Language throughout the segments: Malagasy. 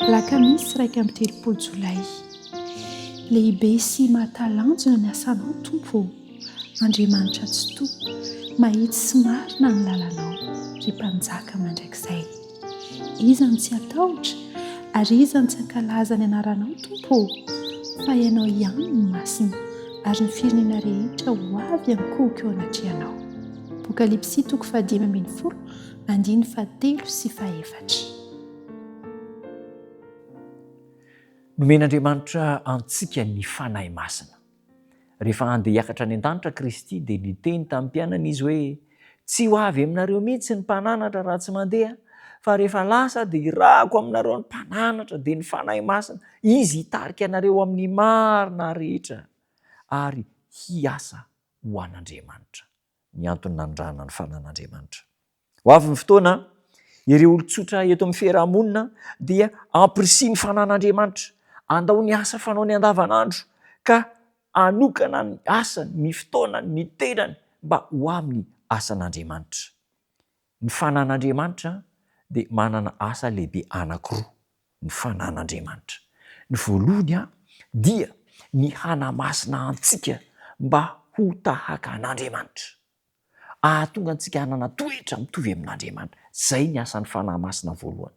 Alakamisy 31 Jolay. Lehibe sy mahatalanjona ny asanao Tompo ô! Andriamanitra Tsitoha, mahitsy sy marina ny lalanao, ry Mpanjaka mandrakizay. Iza no tsy hatahotra, ary iza no tsy hankalaza ny anaranao, Tompo ô? Fa Ianao ihany no masina, ary ny firenena rehetra ho avy hiankohoka eo anatrehanao. Apokalypsy toko fahadimy ambin'ny folo, andininy fahatelo sy fahefatra. Nomen'Andriamanitra antsika ny Fanahy Masina. Rehefa handeha hiakatra any an-danitra Kristy dia niteny tamin'ny mpianany Izy hoe, Tsy ho avy aminareo mihitsy ny Mpananatra raha tsy mandeha, fa rehefa lasa aho dia hirahako aminareo ny Mpananatra, dia ny Fanahy Masina, Izy hitarika anareo amin'ny marina rehetra ary hiasa ho an'Andriamanitra. Ny antony nanondrahana ny fanan'Andriamanitra. Ho avy ny fotoana, ireo olon-tsotra eto amin'ny fiaraha-monina dia ampirisihin'ny fanan'Andriamanitra, handao ny asa fanaony andavanandro ka hanokana ny asany, ny fotoanany, ny tenany mba ho amin'ny asan'Andriamanitra. Ny fanan'Andriamanitra dia manana asa lehibe anankiroa, ny fanan'Andriamanitra. Ny voalohany dia ny hanamasina antsika mba ho tahaka an'Andriamanitra. Hahatonga antsika hanana toetra mitovy amin'Andriamanitra. Izay ny asan'ny Fanahy Masina voalohany.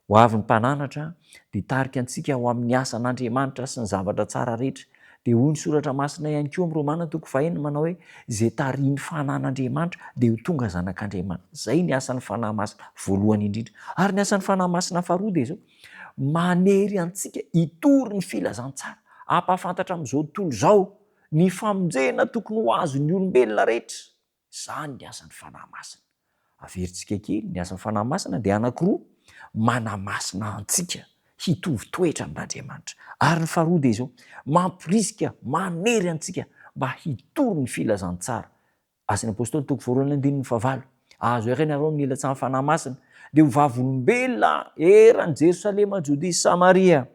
Ho avy ny Mpananatra, dia hitarika antsika ho amin'ny asan'Andriamanitra sy ny zavatra tsara rehetra. Dia hoy ny Soratra Masina ihany koa amin'ny Romana toko fahenina manao hoe, Izay tarihin'ny Fanahin'Andriamanitra dia ho tonga zanak'Andriamanitra. Izay ny asan'ny Fanahy Masina voalohany indrindra. Ary ny asan'ny Fanahy Masina faharoa dia izao, manery antsika hitory ny filazantsara, hampahafantatra amin'izao tontolo izao Ny famonjena tokony ho azon'ny olombelona rehetra. Izany ny asan'ny Fanahy Masina. Averintsika kely, ny asan'ny Fanahy Masina dia anankiroa, manamasina antsika hitovy toetra amin'Andriamanitra. Ary ny faharoa dia izao, mamporisika, manery antsika mba hitory ny filazantsara. Asan'ny Apostoly toko voalohany andininy fahavalo. Azo aira ianareo amin'ny ilatsahan'ny Fanahy Masina, dia ho vavolombelona eran'i Jerosalema, Jodia sy Samaria.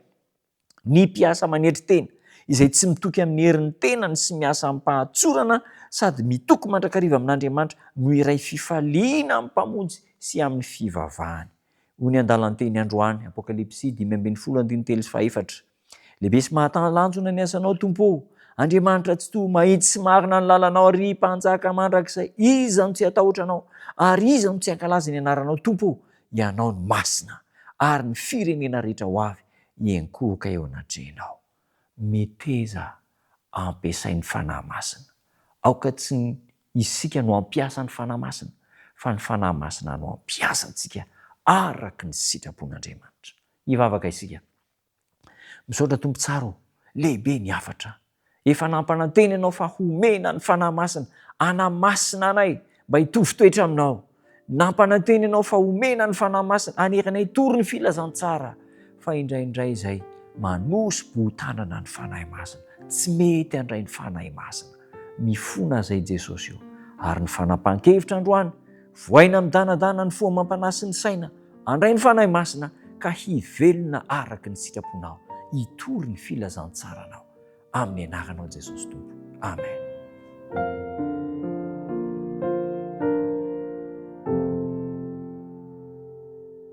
Ny mpiasa manetry tena, izay tsy mitoky amin'ny herin'ny tenany sy miasa amim-pahatsorana sady mitoky mandrakariva amin'Andriamanitra, no hiray fifaliana amin'ny Mpamonjy sy amin'ny fivavahany. Hoy ny andalan-teny androany, Apokalypsy 15 andininy telo sy fahefatra. Lehibe sy mahatalanjona ny asanao, Tompo ô! Andriamanitra Tsitoha, mahitsy sy marina ny lalanao, ry Mpanjaka mandrakizay. Iza no tsy hatahotra Anao, ary iza no tsy hankalaza ny anaranao, Tompo ô? Ianao no masina, ary ny firenena rehetra ho avy hiankohoka eo anatrehanao. Meteza ampiasain'ny Fanahy Masina. Aoka tsy ny isika no hampiasa ny Fanahy Masina, fa ny Fanahy Masina no hampiasa antsika araka ny sitrapon'Andriamanitra. Hivavaka isika. Misaotra Tompo tsara o! Lehibe ny hafatra. Efa nampanantena Ianao fa homena ny Fanahy Masina hanamasina anay mba hitovy toetra Aminao. Nampanantena Ianao fa homena ny Fanahy Masina hanery anay hitory ny filazantsara. Fa indraindray izay manosi-bohon-tanana ny Fanahy Masina. Tsy mety handray ny Fanahy Masina. Mifona izay Jesosy o! Ary ny fanapahan-kevitra androany, vohaina midanadana ny fo amam-panahy sy ny saina, Handray ny Fanahy Masina ka hivelona araka ny sitraponao, hitory ny filazantsaranao. Amin'ny anaranao Jesosy Tompo. Amen.